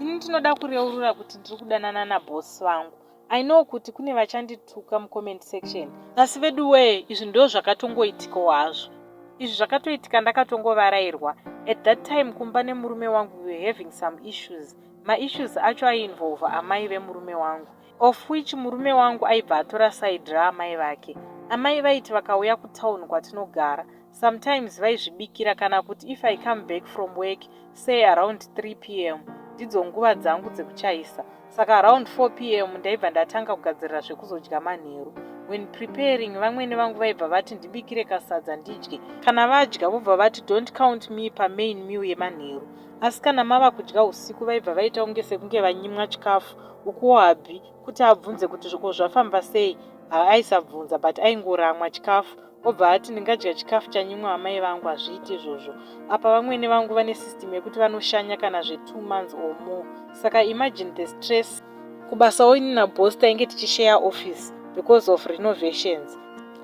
Ini ndinoda kureurura kuti ndiri kudanana naboss vangu. I know kuti kune vachandituka mucomment section, asi veduwee, izvi ndo zvakatongoitikawo hazvo. Izvi zvakatoitika ndakatongovarairwa. At that time kumba nemurume wangu we were having some issues. Maissues acho aiinvolva amai vemurume wangu, of which murume wangu aibva atora side raamai vake. Amai vaiti vakauya kutown kwatinogara, sometimes vaizvibikira, kana kuti if I come back from work, say around 3 p.m., ndidzo nguva dzangu dzekuchaisa, saka around 4 p.m. ndaibva ndatanga kugadzirira zvekuzodya manheru. When preparing, vamwene vangu vaibva vati ndibikire kasadza ndidye. Kana vadya, vobva vati, "Don't count me pamain meal yemanheru." Asi kana mava kudya usiku, vaibva vaita kunge sekunge vanyimwa chikafu. Ukuwo hubby kuti abvunze kuti zviko zvafamba sei, haaisabvunza, but aingoramwa chikafu, obva ati, "Ndingadya chikafu chanyimwa amai vangu? Hazviiti izvozvo." Apa vamwene vangu vane system yekuti vanoshanya kana zve2 months or more, saka imagine the stress. Kubasawo ini naboss tainge tichishare office because of renovations,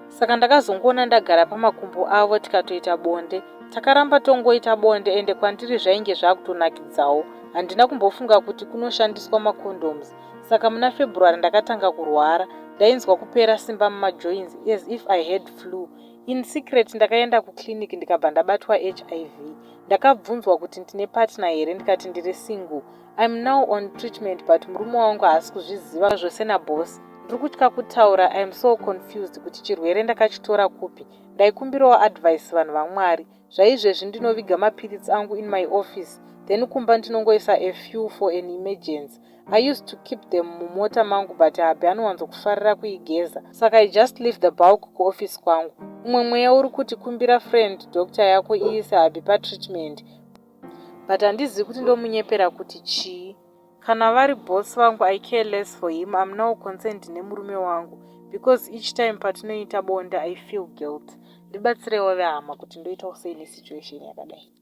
saka ndakazongoona ndagara pamakumbo avo, tikatoita bonde. Takaramba tongoita bonde, ende kwandiri zvainge zvakutonakidzawo. Handina kumbofunga kuti kunoshandiswa macondoms. Saka muna February ndakatanga kurwara. Ndainzwa kupera simba mumajoins, as if I had flu. In secret ndakaenda kuclinic, ndikabva ndabatwa HIV. Ndakabvunzwa kuti ndine partner here, ndikati ndiri single. I'm now on treatment, but murume wangu haasi kuzviziva zvose naboss. Ndiri kutya kutaura. I am so confused kuti chirwere ndakachitora kupi. Ndaikumbirawo advice, vanhu vaMwari. Zvaizvezvi ndinoviga mapiritsi angu in my office, then kumba ndinongoisa a few for an emergency. I used to keep them mumota mangu, but hubby anowanzokufarira kuigeza, saka I just leave the bulk kuofisi kwangu. Umwe mweya uri kuti kumbira friend doctor yako iise hubby patreatment, but handizivi kuti ndomunyepera kuti chii. Kana vari boss vangu, I care less for him. I'm now concerned nemurume wangu because each time patinoita bonde I feel guilt. Ndibatsirewo vehama kuti ndoitawo sei nesituation yakadai.